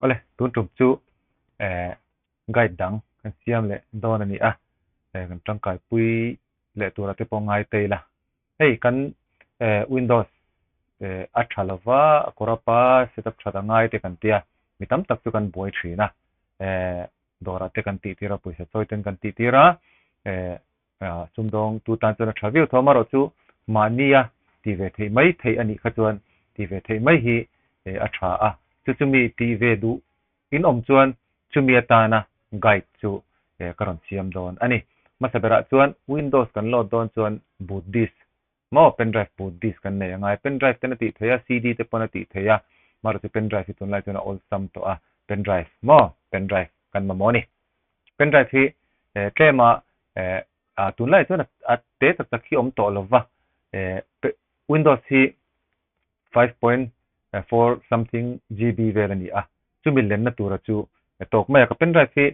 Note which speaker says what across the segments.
Speaker 1: Awle, tun tum chu guide dang kan siam leh dawn a ni a, kan tangkai pui leh tura te pawh ngai ta ila. Hei kan Windows a tha lova, a corrupt a, setup that a ngai te kan tia, mi tam tak chu kan buai thin a, dawrah te kan tih tir a, pawisa chawi ten kan tih tir a, Sumdawng tu tan chuan a tha viau tho amarawh chu mahnia tih ve theih mai theih a nih kha chuan tih ve theih mai hi a tha a, chu chumi tih ve duh in awm chuan chumi atana guide chu ka rawn siam dawn a ni. Hmasa berah chuan Windows kan load dawn chuan boot disk maw pen drive boot disk kan nei angai, pen drive ten a tih theih a, CD te pawn a tih theih a, amarawh chu pen drive hi tunlai chuan a awlsam tawh a, pen drive maw pen drive kan mamawh a ni. Pen drive hi tlema tunlai chuan a te tak tak hi awm tawh lova, Windows hi 5.4 something GB vel a ni a, chumi lenna tura chu tawk mai a, ka pen drive hi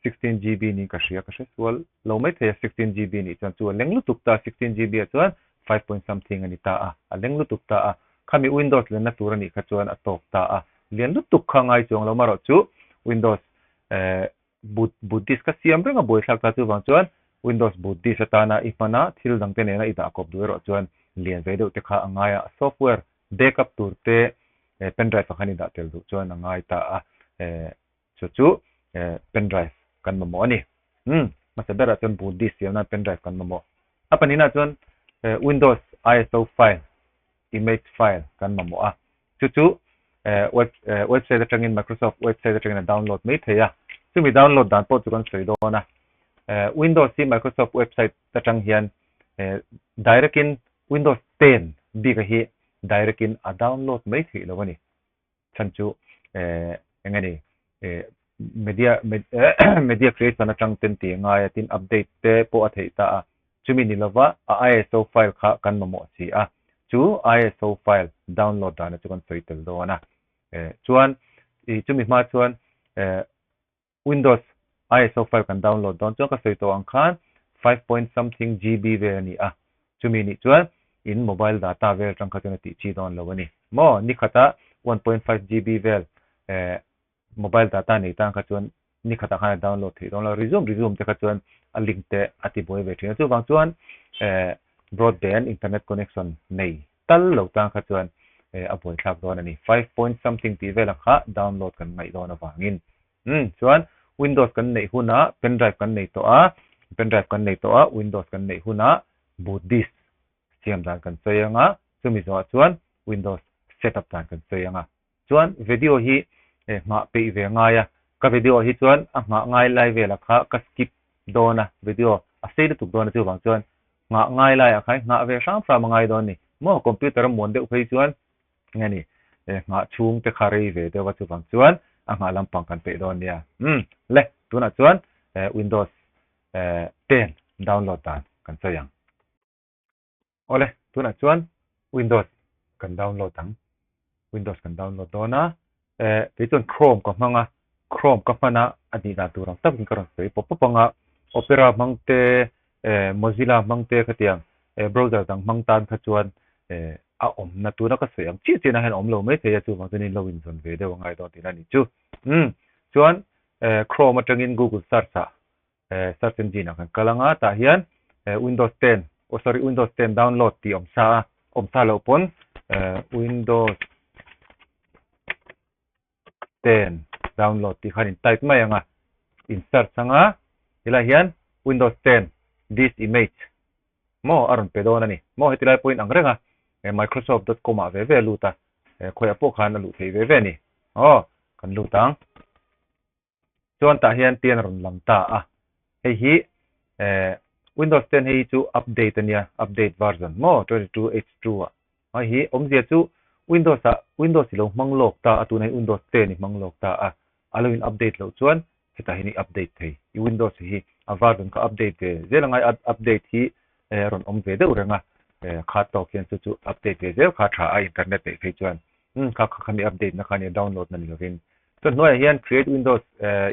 Speaker 1: 16 GB niin ka hria, ka hre sual lo mai thei a, 16 GB nih chuan chu a leng lutuk ta, 16 GB ah chuan 5 point something a ni ta a, a leng lutuk ta a, khami Windows lenna tur a nih kha chuan a tawk ta a, lian lutuk kha ngai chuang lo marawh chu Windows boot boot disk a siam reng a buaithlak ta chuvang chuan Windows boot disk atana i hman a thil dangte nena i dah kawp duh erawh chuan lian ve deuh te kha a ngai a, software backup tur te pen drive ah khan i dah tel duh chuan a ngai ta a, chu chu pen drive kan mamawh a ni. Umm hmasa berah chuan boot disk siam nan pen drive kan mamawh. A pahnihna chuan Windows ISO file, image file kan mamawh a, chu chu website atangin Microsoft website atangin a download mai thei a, chumi download dan pawh chu kan sawi dawn a. Windows hi Microsoft website atang hian direct in Windows 10 bik a hi direct in a download mai theih lo a ni. Chhan chu eng a ni media media creation atang ten tih a ngai a tin update te pawh a theih ta a chumi ni lova a ISO file kha kan mamawh si a chu ISO file download dana chu kan sawi tel dawn a chuan chumi hma chuan Windows ISO file kan download dawn chuan ka sawi tawh ang khan 5 point something GB vel a ni a, chumi nih chuan in mobile data vel atang kha chuan a tih chi dawn lo a ni maw? Ni khatah 1.5 GB vel eh mobile data nei tan kha chuan ni khatah khan a download theih dawn lo, resume resume te kha chuan a link te a ti buai ve thin a, chuvang chuan eh broadband internet connection nei tal lo tan kha chuan eh a buaithlak dawn a ni, 5 point something tih velah kha download kan ngaih dawn avangin. Umm chuan Windows kan neih hunah pen drive kan nei tawh a, pen drive kan nei tawh a, Windows kan neih hunah boot disk siam dan kan sawi ang a, chumi zawhah chuan Windows setup dan kan sawi ang a. Chuan video hi nghah peih ve ngai a, ka video ah hi chuan a nghah ngai lai velah kha ka skip dawn a, video a sei lutuk dawn a chuvang chuan nghah ngai laiah khan nghah ve hram hram a ngai dawn a ni. Maw computer a muan deuh phei chuan Nge ni, nghah chhung te kha rei ve deuh a chuvang chuan a nghah lampang kan peih dawn nia. Umm, le, tunah chuan Windows 10 download dan kan sawi ang. Awle, tunah chuan Windows kan download ang. Windows kan download dawn a, kei chuan Chrome ka hmang a, Chrome ka hman a, a nih dan tur ang takin ka rawn sawi pawp pawp ang a, Opera hmang te, Mozilla hmang te khatiang browser dang hmang tan kha chuan a awmna tuna ka sawi ang chiah chiahna hian a awm lo mai thei a, chuvang chuan in lo inzawn ve deuh a ngai dawn tihna a ni chu. Umm chuan Chrome atangin Google search ah search engine ah kan kal ang a, tah hian Windows 10 oh sorry Windows 10 download tih awm sa a, awm sa loh pawn Windows 10 download tih khan in type mai ang a, in search ang a, helai hian Windows 10 this image maw a rawn pe dawn a ni maw heti lai pawhin ang reng a Microsoft dot com ah ve ve a lut a, khawiah pawh khan a luh theih ve ve a ni aw kan lut ang chuan tah hian tian a rawn lang ta a, hei hi Windows 10 hei chu update a nia update version maw 22 H2 ah Hei hi awmzia chu Windows ah Windows i lo hmang lawk ta a, tunah hian Windows 10 i hmang lawk ta a, a lo in update loh chuan hetah hian i update thei. I Windows hi a version kha update ve zel angai a, update hi a rawn awm ve deuh reng a, kha tawk hian chu chu update ve zel kha tha a internet neih phei chuan umm kha kha khami update na kha nia download na ni lovin. Chuan hnuaiah hian create Windows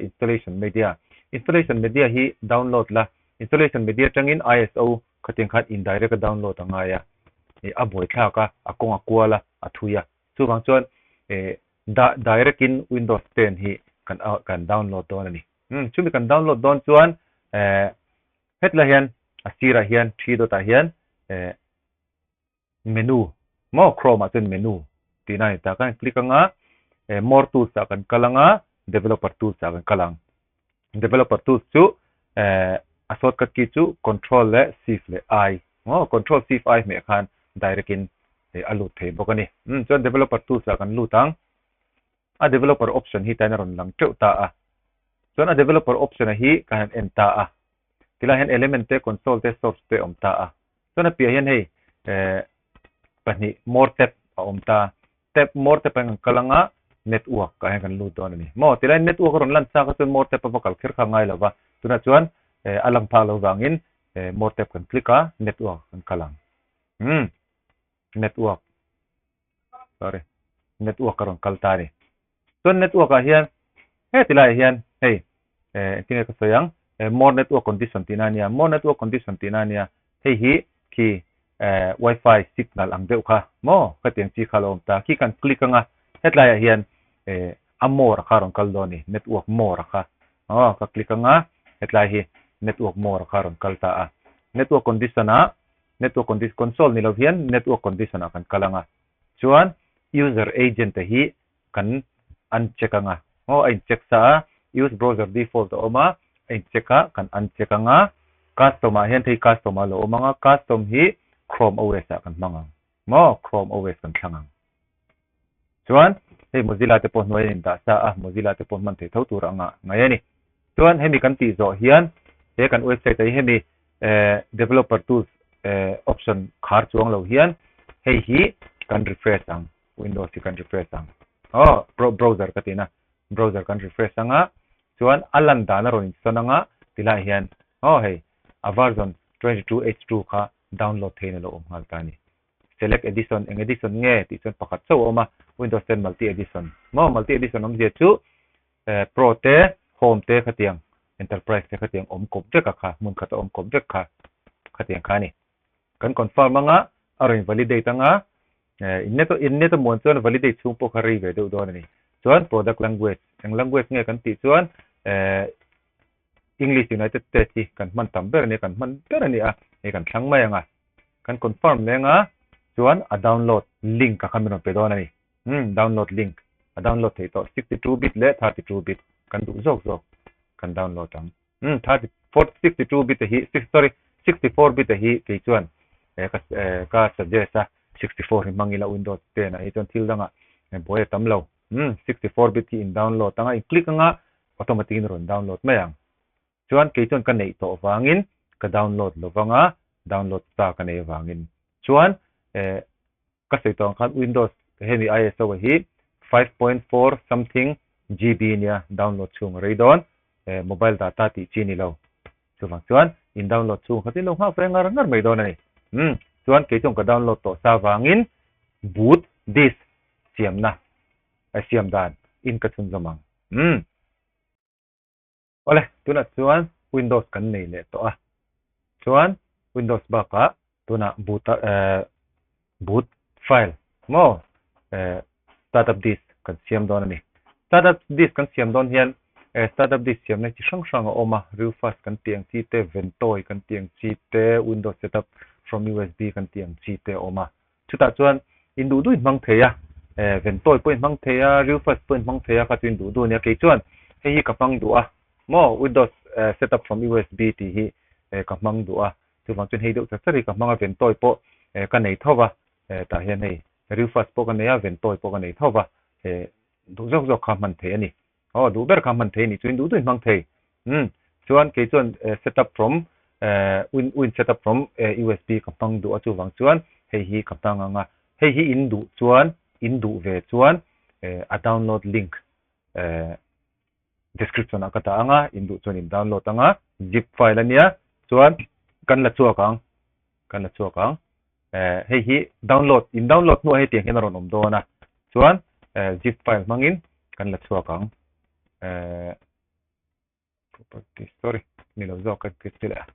Speaker 1: installation media, installation media hi download la, installation media atangin ISO Khatiang khan indirect a download a ngai a, a buaithlak a, a kawng a kual a, a thui a. Chuvang chuan eh Da direct in Windows 10 hi kan kan download dawn a ni. Umm chumi kan download dawn chuan eh hetlai hian a sirah hian thi dawtah hian eh menu maw Chrome ah chuan menu tihna a ni ta. Kan click anga eh more tools ah kan kal anga developer tools ah kan kal ang. Developer tools chu eh a shortcut key chu control leh shift leh I maw control shift I hmeh khan direct in eh a lut thei bawk a ni. Umm chuan developer tools ah kan lut ang. A developer option hi tain a rawn lang teuh ta a. Chuan a developer option a hi ka han en ta a. Tilai hian element te console te source te a awm ta a. Chuan a piah hian hei eh pahnih more tab a awm ta. Tab more tab ah hian kan kal anga network ah hian kan lut dawn a ni. Maw tilai network a rawn lan chak a chuan more tab a va kal kher kha ngai lo va. Tunah chuan eh a lang phak lo vangin eh more tab kan click a network kan kal ang. Umm network sorry network a rawn kal ta a ni. Chuan network ah hian heti laiah hian hei eh engtin nge ka sawi ang eh more network condition tihna a nia more network condition tihna a nia hei hi khi eh wifi signal ang deuh kha maw khatiang chi kha a lo awm ta khi kan click anga hetlaiah hian eh a more a kha a rawn kal dawn a ni network more a kha aw ka click anga hetlai hi network more a kha a rawn kal ta a network condition ah network condition console ni lo hian network condition ah kan kal anga chuan user agent te hi kan uncheck anga aw a incheck sa a use browser default a awm a a incheck a kan uncheck anga custom ah hian thei custom a lo awm anga custom hi chrome os ah kan hmang ang maw chrome os kan thlang ang chuan hei mozilla te pawh hnuai a indah sa a mozilla te pawh hman thei tho tur anga ngai a ni chuan hemi kan tih zawh hian he kan website ah hi hemi eh developer tools eh option khar chuang lo hian hei hi kan refresh ang. Windows hi kan refresh ang. Aw, browser ka tihna. Browser kan refresh anga, chuan a lan dan a rawn insawn anga, tilai hian aw hei a version 22H2 kha download theiin a lo awm nghal ta a ni. Select edition, eng edition nge tih chuan pakhat chauh a awm a, Windows 10 multi edition. Maw multi edition awmzia chu eh Pro te, Home te khatiang, Enterprise te khatiang awm kawp vek a kha, hmun khat a awm kawp vek kha, khatiang kha a ni. Kan confirm anga, a rawn validate anga, In net in net a muan chuan validate chhung pawh kha rei ve deuh dawn a ni. Chuan product language, eng language nge kan tih chuan eh English United States hi kan hman tam ber a nia, kan hman ber a ni a, hei kan thlang mai ang a. Kan confirm leng a, chuan a download link a kha min rawn pe dawn a ni. Umm download link a download theih tawh 62 bit leh 32 bit kan duh zawk zawk kan download ang. Umm 34 62 bit hi sorry 64 bit hi kei chuan eh ka eh ka suggest a 64 hi hmang ila Windows 10 ah hi chuan thil dangah buai a tam lo. Umm 64 bit hi in download anga in click anga automatic in rawn download mai ang. Chuan kei chuan ka neih tawh vangin ka download lo vanga download ta ka nei avangin chuan eh Ka sawi tawh ang khan Windows hemi ISO hi 5.4 something GB nia download chhung a rei dawn, mobile data tih chi ni lo. Chuvang chuan in download chhung kha chu in lo nghak ve ngar ngar mai dawn a ni. Umm chuan kei chuan ka download tawh sa vangin boot disk siamna siam dan in ka chhunzawm ang. Umm. Awle, tunah chuan Windows kan nei leh tawh a. Chuan Windows bakah tunah boot eh boot file maw eh startup disk kan siam dawn a ni. Startup disk kan siam dawn hian eh startup disk siamna chi hrang hrang a awm a, Rufus kan tih ang chi te, Ventoy kan tih ang chi te, Windows setup from USB kan tih ang chi te a awm a. Chutah chuan in duh duh in hmang thei a, eh Ventoy pawh in hmang thei a, Rufus pawh in hmang thei a, kha chu in duh duh a nia. Kei chuan hei hi ka hmang duh a, maw Windows setup from USB tih hi eh ka hmang duh a, chuvang chuan hei deuh char char hi ka hmang a, Ventoy pawh eh ka nei tho va, eh tah hian hei Rufus pawh ka nei a, Ventoy pawh ka nei tho va, eh duh zawk zawk kha hman thei a ni. Aw duh ber kha hman thei a nih chu in duh duh in hmang thei. Umm chuan kei chuan setup from win win setup from usb ka hmang duh a chuvang chuan hei hi ka hmang ang a, hei hi in duh chuan in duh ve chuan a download link description ah ka dah ang a, in duh chuan in download ang a, zip file a nia chuan kan la chhuak ang kan la chhuak ang hei hi download in download hnuah hetiang hian a rawn awm dawn a chuan zip file hmangin kan la chhuak ang property sorry ni lo zawk kan click leh a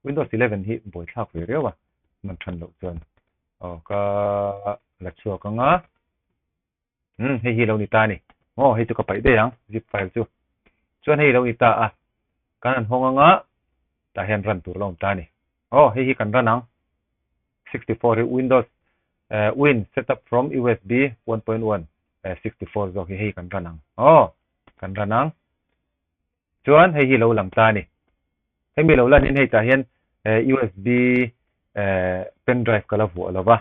Speaker 1: Windows 11 hi buai thlak ve riau a man than loh chuan aw ka la chhuak anga. Umm hei hi lo ni ta a ni. Aw hei chu ka paih daih ang zip file chu. Chuan hei lo ni ta a, kan han hawng anga tah hian run tur la awm ta a ni. Aw hei hi kan run ang. 64 hi Windows Win setup from USB 1.1 64 zawk hi hei kan run ang. Aw kan run ang. Chuan hei hi lo lang ta a ni. Hemi lo lan in hei tah hian USB pen drive ka la vuah lo va.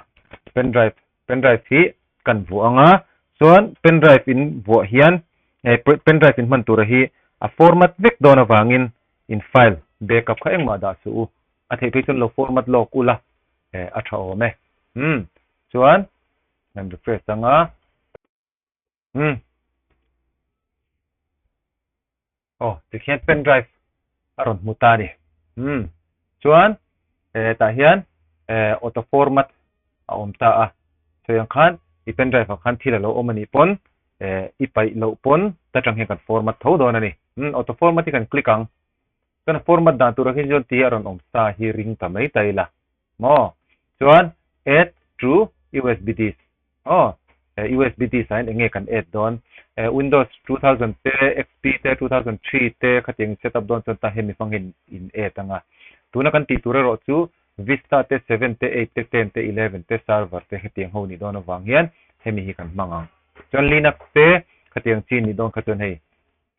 Speaker 1: Pen drive pen drive hi kan vuah ang a. Chuan pen drive in vuah hian pen drive in hman tura hi a format vek dawn avangin in file backup kha engmah dah suh u. A theih phei chuan lo format lawk ula a tha awm e. Umm chuan kan refresh ang a. Umm. Aw, tikhian pen drive a rawn hmu ta a ni. Umm. Chuan eh tah hian eh auto format a awm ta a. Sawi ang khan i pen drive ah khan thil a lo awm a nih pawn eh i paih loh pawn ta tang hian kan format tho dawn a ni. Umm auto format hi kan click ang. Chuan a format dan turah khian chuan ti a rawn awm sa hi ring ta mai ta ila. Maw? Chuan add to USB disk. Aw, USB disk ah hian eng nge kan add dawn? Windows 2000 te, XP te, 2003 te khatiang in setup dawn chuan ta hemi hmang hian in add ang a. Tuna kan tih tur erawh chu Vista te, 7 te, 8 te, 10 te, 11 te, server te hetiang ho nih dawn avang hian hemi hi kan hmang ang. Chuan Linux te khatiang chi nih dawn kha chuan hei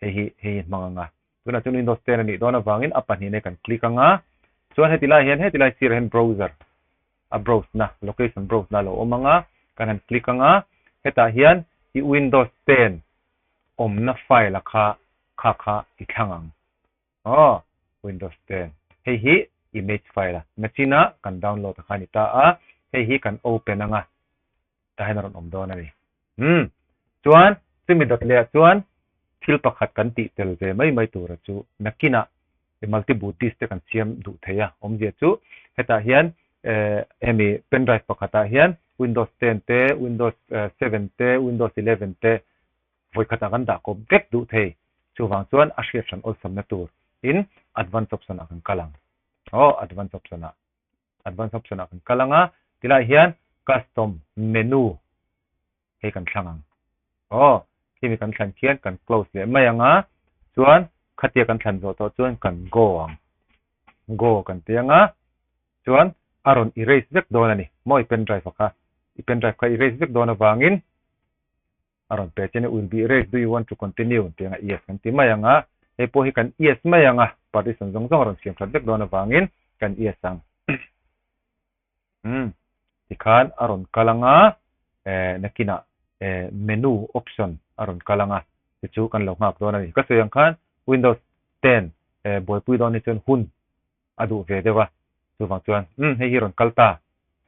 Speaker 1: hei hi hei hi hmang ang a. Tunah chuan Windows 10 a nih dawn avangin a pahnih kan click ang a, chuan heti lai hian heti lai sirah hian browser a browse na location browse na a lo awm ang a, kan han click ang a, hetah hian i Windows 10 awmna file a kha kha kha i thlang ang. Aw Windows 10 hei hi image file a machine a kan download a kha a ni ta a, hei hi kan open ang a, tah hian a rawn awm dawn a ni. Umm. Chuan chumi dawt leh ah chuan thil pakhat kan tih tel ve mai mai tura chu nakinah multi boot disk te kan siam duh thei a, awmzia chu hetah hian eh hemi pen drive pakhatah hian Windows 10 te, Windows 7 te, Windows 11 te vawikhatah kan dah kawp vek duh thei. Chuvang chuan a hriat hran awlsamna tur in advance option ah kan kal ang. Aw advance option ah. Advance option ah kan kal ang a, tilai hian custom menu hei kan thlang ang. Aw, khimi kan thlan khian kan close leh mai ang a, chuan khatia kan thlan zawh tawh chuan kan go ang. Go kan ti ang a, chuan a rawn erase vek dawn a ni. Maw i pen drive a kha, i pen drive kha erase vek dawn avangin a rawn pe che a ni, will be erased, do you want to continue tih anga yes kan ti mai ang a, hei pawh hi kan yes mai ang a, partition zawng zawng a rawn siam that vek dawn avangin kan yes ang. Umm tikhan a rawn kal ang a, eh nakinah eh menu option a rawn kal ang a, ti chu kan lo nghak dawn a ni. Ka sawi ang khan Windows 10 eh buaipui dawn hi chuan hun a duh ve deuh a, chuvang chuan umm hei hi rawn kal ta,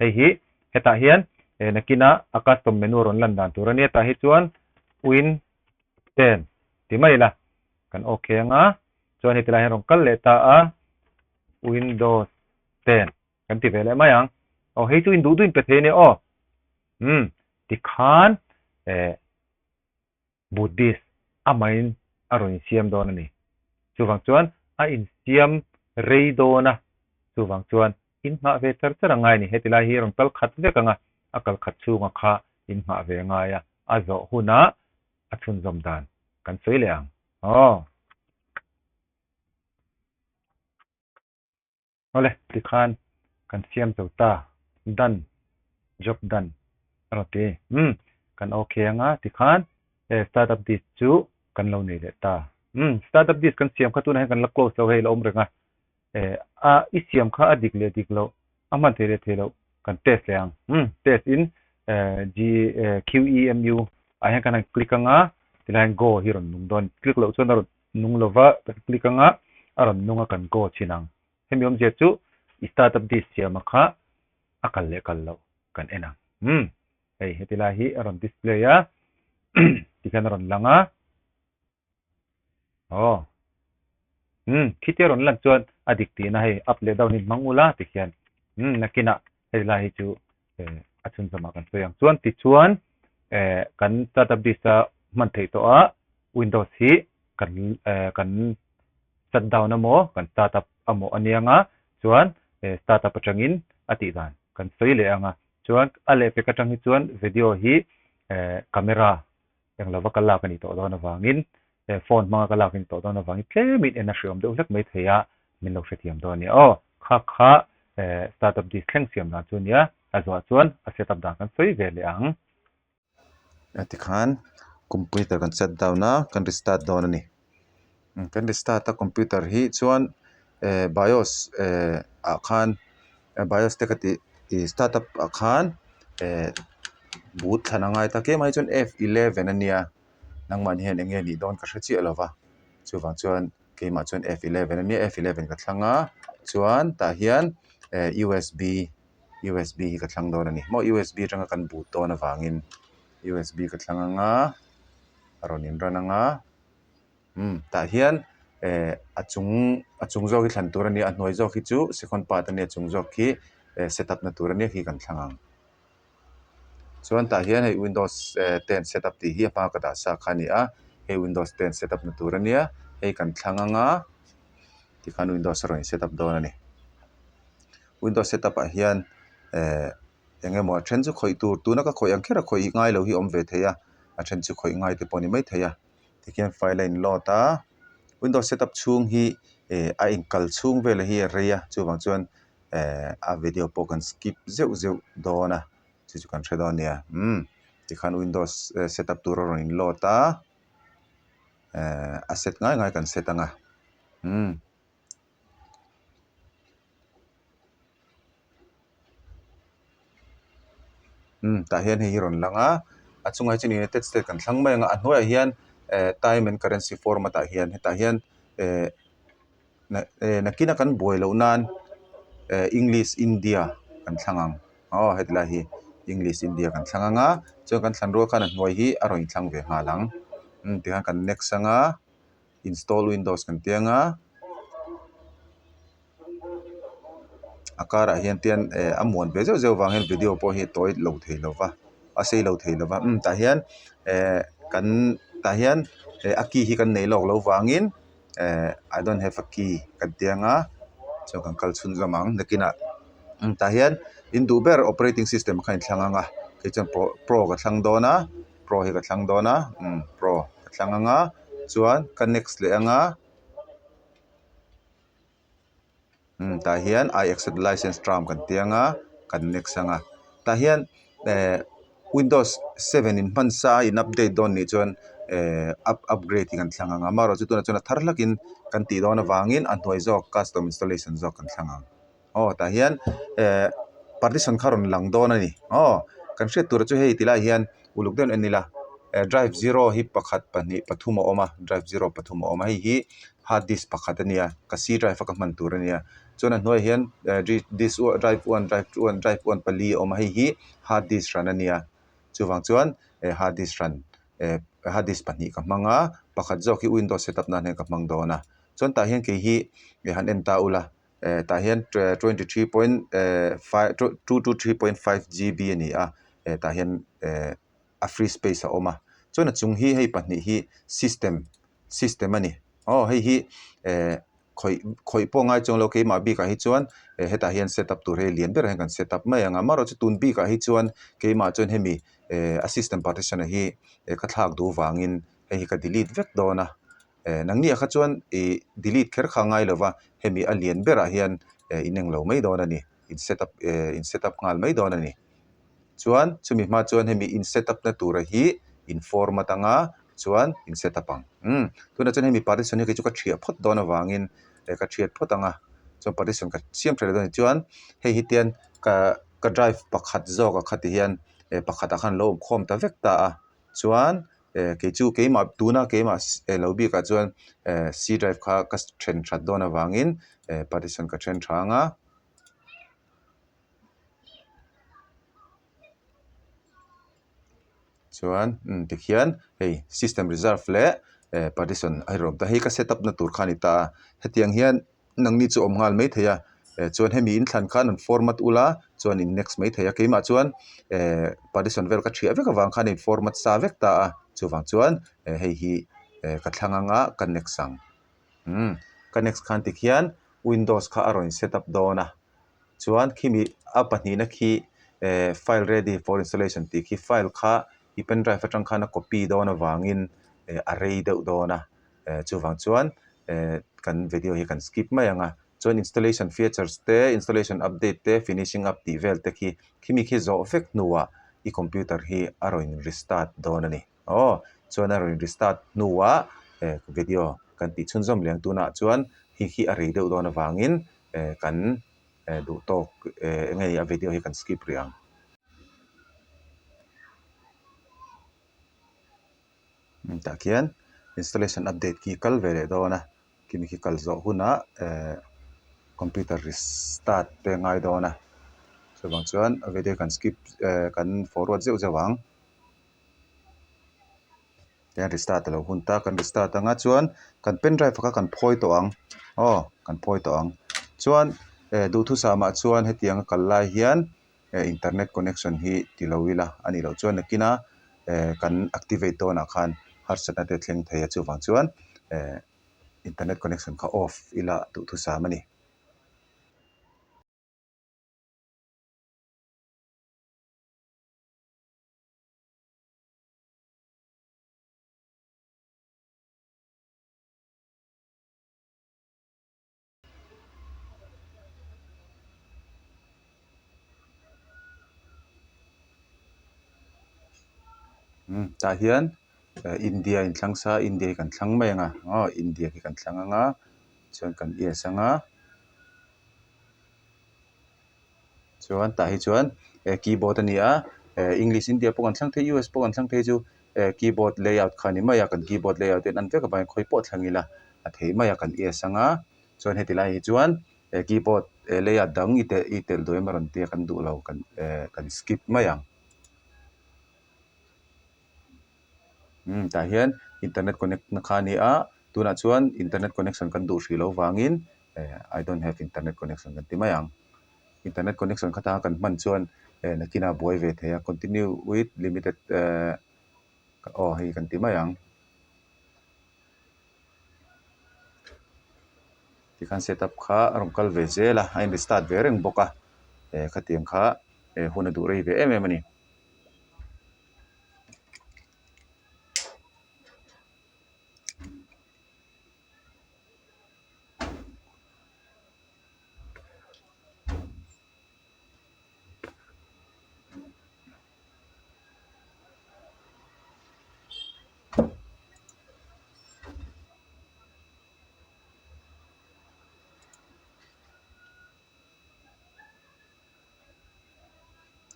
Speaker 1: hei hi hetah hian eh nakina a custom menu a rawn lan dan tur a nia tah hi chuan win 10 ti mai ila kan ok anga chuan heti lai hian rawn kal leh ta a windows 10 kan ti ve leh mai ang aw hei chu in duh duh in pe thei a nia aw umm tikhan eh Buddhist amahin a rawn insiam dawn a ni. Chuvang chuan a insiam rei dawn a, chuvang chuan in nghah ve char char a ngai a ni. Heti lai hi a rawn kal khat vek ang a, a kal khat chhunga kha in nghah ve a ngai a, a zawh hunah a chhunzawm dan kan sawi leh ang. Aw. Awle, tikhan kan siam zo ta. Done. Job done. A rawn ti. Umm, kan ok anga tikhan e startup disk chu kan lo nei leh ta. Umm, startup disk kan siam kha tunah hian kan la close lo hei la awm reng a. E, a i siam kha a dik leh dik loh, a hman thei leh thei loh kan test leh ang. Umm, test in e G e QEMU ah hian kan han click anga tilai hian go hi rawn nung dawn. Click loh chuan a rawn nung lova kan click anga a rawn nung a kan go chin ang. Hemi awmzia chu i startup disk siama kha a kal leh kal loh kan en ang. Umm hei heti lai hi a rawn display a tikhian a rawn lang a. Aw umm khiti a rawn lan chuan a dik tihna hei up leh down hi hmang ula tikhian umm nakinah heti lai hi chu eh a chhunzawmah kan sawi ang. Chuan tichuan eh kan startup disk a hman theih tawh a Windows hi kan eh kan shut down emaw kan start up emaw a nia nga chuan eh start up atangin a tih dan kan sawi leh ang a. Chuan a lehpek atang hi chuan video hi eh camera. Eng lova ka lak a nih tawh dawn avangin phone hmanga ka lak a nih tawh dawn avangin tlemin en a hreawm deuh hlek mai thei a, min lo hrethiam dawn a nia aw. Kha kha startup disk thleng siam dan chu a nia, a zuah chuan a setup dan kan sawi ve leh ang.
Speaker 2: Tikhan computer kan shut down a, kan restart dawn a ni. Kan restart a computer hi chuan bios ah khan bios te ka tih ih startup ah khan boot thlan a ngai ta tlem ai chuan f eleven a nia nangmahni hian eng nge nih dawn ka hre chiah lo va chuvang chuan keimah chuan f eleven a nia f eleven ka thlang a chuan tah hian usb usb hi ka thlang dawn a ni maw usb atanga kan boot dawn avangin usb ka thlang anga a rawn in run anga. Umm tah hian eh a chung a chung zawk hi thlan tur a nia a hnuai zawk hi chu second part a nia a chung zawk khi eh set up na tur a nia khi kan thlang ang chuan tah hian hei windows eh ten set up tih hi a hma ka dah sa kha a ni a hei windows ten set up na tur a nia hei kan thlang ang a tikhan windows a rawn in set up dawn a ni windows set up ah hian eh eng emaw a then chu khawih tur tuna ka khawih ang kher a khawih ngai lo hi a awm ve thei a a then chu khawih ngai te pawh a ni maithei a. Tikhian file a in load a windows setup chhung hi eh a inkal chhung vel hi a rei a chuvang chuan eh a video pawh kan skip zeuh zeuh dawn a chu chu kan hre dawn a nia umm tikhan windows setup tur a rawn in load a eh a set ngai ngai kan set ang a umm. Umm tah hian hei hi rawn lang a a chungah hi chuan united state kan thlang mai ang a a hnuaiah hian eh time and currency format ah hian hetah hian eh nakina kan buai loh nan eh english india kan thlang ang aw heti lai hi english india kan thlang ang a chuan kan thlan rual khan a hnuai hi a rawn inthlang ve nghal ang umm tikhan kan next ang a. Install windows kan ti anga a karah hian tian eh a muan ve zeuh zeuh vang hian video pawh hi a tawi lo thei lo va a sei lo thei lo va umm tah hian eh kan tah hian eh a key hi kan nei lawk loh vangin eh I don't have a key kan ti anga chuan kan kal chhunzawm ang nakinah umm tah hian in duh ber operating system kha in thlang anga kei chuan pro pro ka thlang dawn a. Pro hi ka thlang dawn a umm pro ka thlang ang a chuan ka next leh ang a umm tah hian I accept license term kan ti ang a kan next ang a tah hian eh windows seven in hman sa a in update dawn nih chuan eh up upgrade hi kan thlang ang a amaherawhchu chu tunah chuan a thar hlakin kan tih dawn avangin a hnuai zawk custom installation zawk kan thlang ang. Aw tah hian eh partition kha rawn lang dawn a ni aw kan hriat tur chu hei ti lai hian uluk deuhin en ila eh drive zero hi pakhat pahnih pathum a awm a drive zero pathum a awm a hei hi hard disk pakhat a nia ka c drive a ka hman tur a nia chuan a hnuaiah hian eh disk drive one drive two one drive one pali a awm a hei hi hard disk hran a nia chuvang chuan eh hard disk hran eh hard disk pahnih ka hmang a pakhat zawk hi windows setup nan hian ka hmang dawn a chuan tah hian kei hi han en ta ula. eh tah hian 23 point eh 5 223.5 GB a ni a eh tah hian eh a free space a awm a chuan a chung hi hei pahnih hi system system a ni aw hei hi eh khawih khawih pawh ngai chuang lo keimah bikah hi chuan eh hetah hian set up tur hei lian berah hian kan set up mai ang a amaherawhchu tun bikah hi chuan keimah chuan hemi eh a system partition a hi eh ka thlak duh vangin hei hi ka delete vek dawn a. Eh nangni ah kha chuan ih delete kher kha a ngai lo va, hemi a lian berah hian eh in englo mai dawn a ni, in set up eh in set up nghal mai dawn a ni. Chuan chumi hma chuan hemi in set up na tura hi in format anga chuan in set up ang. Umm tunah chuan hemi partition hi kei chu ka thiah phawt dawn avangin eh ka thiat phawt ang a, chuan partition ka siam tha leh dawn a ni. Chuan hei hi tian ka ka drive pakhat zawk ah kha ti hian eh pakhat ah khan a lo awm khawm ta vek ta a, chuan eh kei chu keimah tuna keimah eh lo bikah chuan eh c drive kha ka then that dawn avangin eh partition ka then tha ang a. Chuan umm tikhian hei system reserve leh eh partition a rawm ta hei ka set up na tur kha a ni ta a hetiang hian. Nangni chu awm nghal mai thei a, eh chuan hemi in thlan khan an format ula chuan in next mai thei a, keimah chuan eh partition vel ka thiah vek avang khan in format sa vek ta a, chuvang chuan eh hei hi eh ka thlang anga ka next ang, umm ka next khan tikhian windows kha a rawn in set up dawn a, chuan khimi a pahnihna khi eh file ready for installation tih khi file kha. i pen drive atang khan a copy dawn avangin eh a rei deuh dawn a eh chuvang chuan eh kan video hi kan skip mai ang a chuan installation features te installation update te finishing up tih vel te khi khimi khi zawh vek hnuah i computer hi a rawn restart dawn a ni. Aw chuan a rawn restart hnuah eh video kan tih chhunzawm leh ang tunah chuan hei hi a rei deuh dawn avangin eh kan eh duh tawk eh eng nge a video hi kan skip rih ang. Tah khian installation update khi kal ve leh dawn a kimi khi kal zawh hunah eh computer restart te a ngai dawn a chuvang chuan a video kan skip eh kan forward zeuh zeuh ang. Tihian restart a lo hun ta kan restart anga chuan kan pen drive kha kan phawi tawh ang aw kan phawi tawh ang chuan eh duhthusam ah chuan hetiang a kal lai hian eh internet connection hi ti lo ila a nih loh chuan nakin a eh kan activate dawnah khan harsatna te thleng thei a chuvang chuan eh internet connection kha off ila duhthusam a ni. Umm tah hian India in thlang sa India hi kan thlang mai ang a aw India hi kan thlang ang a chuan kan yes ang a. Chuan tah hi chuan eh keyboard a ni a eh english india pawh kan thlang thei us pawh kan thlang thei chu eh keyboard layout kha a ni mai a kan keyboard layout hi an vek avangin khawi pawh thleng ila a thei mai a kan yes ang a chuan heti lai hi chuan eh keyboard eh layout dang i telh i telh duh em a rawn tia kan duh lo kan eh kan skip mai ang. Umm tah hian internet connect na kha a ni a tunah chuan internet connection kan duh hrih loh vangin eh I don't have internet connection kan ti mai ang internet connection kha tanga kan hman chuan eh nakinah a buai ve thei a continue with limited eh aw hei kan ti mai ang tikhan setup kha a rawn kal ve zel a a in restart ve reng bawk a eh khatiang kha eh hun a duh rei ve em em a ni.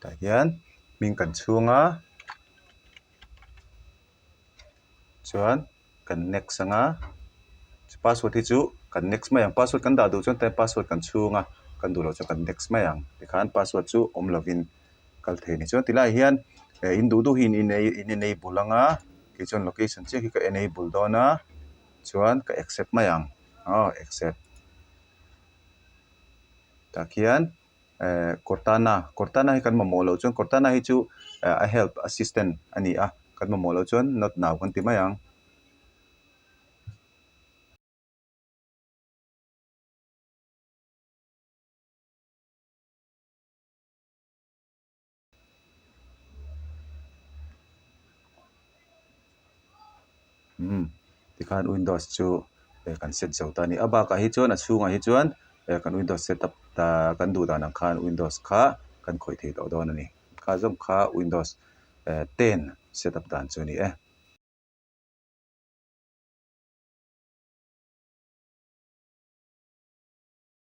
Speaker 2: Tah hian hming kan chhung a chuan kan next ang a password hi chu kan next mai ang password kan dah duh chuan tlem password kan chhung a kan duh loh chuan kan next mai ang tikhan password chu awm lovin kal thei a ni chuan tilaiah hian eh in duh duh hi in in enable ang a kei chuan location chiah hi ka enable dawn a chuan ka accept mai ang aw accept tah khian eh Cortana Cortana hi kan mamawh loh chuan Cortana hi chu eh a help assistant a ni a kan mamawh loh chuan not now kan ti mai ang. Umm tikhan windows chu eh kan set zo ta a ni a bakah hi chuan a chhungah hi chuan eh kan windows setup ah kan duh dan ang khan windows kha kan khawih thei tawh dawn a ni kha zawng kha windows eh ten setup dan chu a ni e.